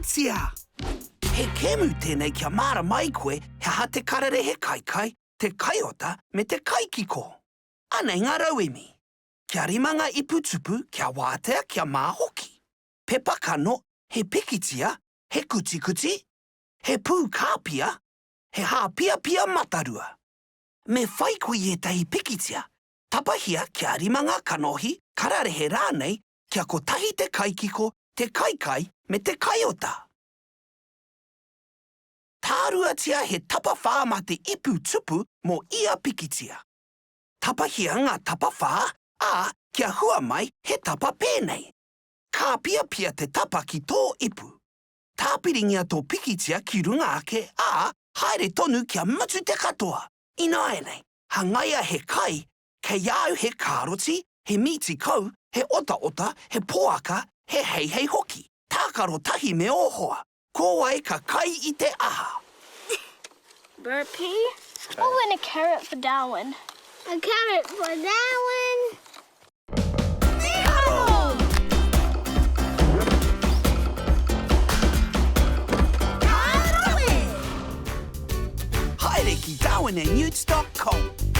pikitia! He kēmu tēnei kia mārama ai koe he aha te kararehe kaikai, te kaiota me te kaikiko. Anei ngā rauemi. Kia rima ngā ipu tupu, kia wātea, kia mā hoki. Pepa kano, he pikitia, he kutikuti, he pū kāpia, he hāpiapia matarua. Me whai koe i ētahi pikitia. Tapahia kia rima ngā kanohi, kararehe rānei, kia kotahi te kaikiko, te kaikai me te kaiota. Tāruatia he tapawhā mā te ipu tupu mō ia pikitia. Tapahia ngā tapawhā, ā, kia hua mai he tapa pēnei. Kāpiapia te tapa ki tō ipu. Tāpiringia tō pikitia ki runga ake, ā, haere tonu kia mutu te katoa. Ināianei, hangaia he kai, kei a au he kāroti, he mīti kau, he otaota, he poaka, he heihei hoki. Tākaro tahi me ō hoa. Ko wai ka kai i te aha? Burpee. Oh, and a carrot for Darwin. A carrot for Darwin. Miharo! Ka rawe! Haere ki darwinandnewts.com.